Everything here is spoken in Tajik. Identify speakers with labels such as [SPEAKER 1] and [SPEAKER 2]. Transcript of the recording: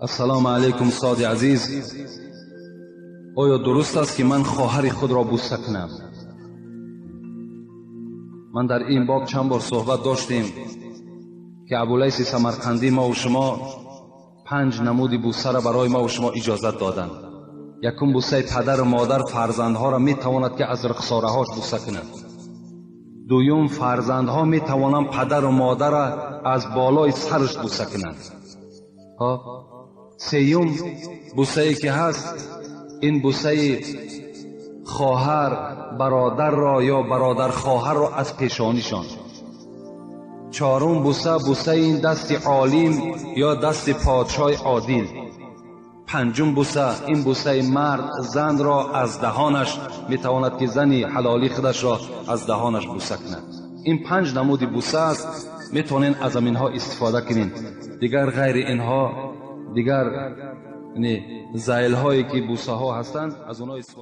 [SPEAKER 1] Ассалому алайкум, устоди азиз. Оё дуруст аст, ки ман хоҳари худро бӯса кунам? Ман дар ин боб чанд бор суҳбат доштем, ки Абулайси Самарқандӣ мову шумо панҷ намуди бӯсаро барои мову шумо иҷозат доданд. Якум, бӯсаи падару модар фарзандҳоро метавонад, ки аз рухсораҳош бӯса кунад. Дуюм, фарзандҳо метавонанд падару модарро аз болои сараш бӯса кунанд. Сеюм бӯсае, ки ҳаст, ин бӯсаи хоҳар бародарро ё бародар хоҳарро аз пешонишон. Чорум бӯса, бӯсаи ин дасти олим ё дасти подшоҳи одил. Панҷум бӯса, ин бӯсаи мард занро аз даҳонаш, метавонад, ки зани ҳалолии худашро аз даҳонаш бӯса кунад. Ин панҷ намуди бӯса аст, метавонед аз аминҳо истифода кунед. Дигар ғайри инҳо, дигар зайлҳое, ки бӯсаҳо ҳастанд, аз онҳо истифода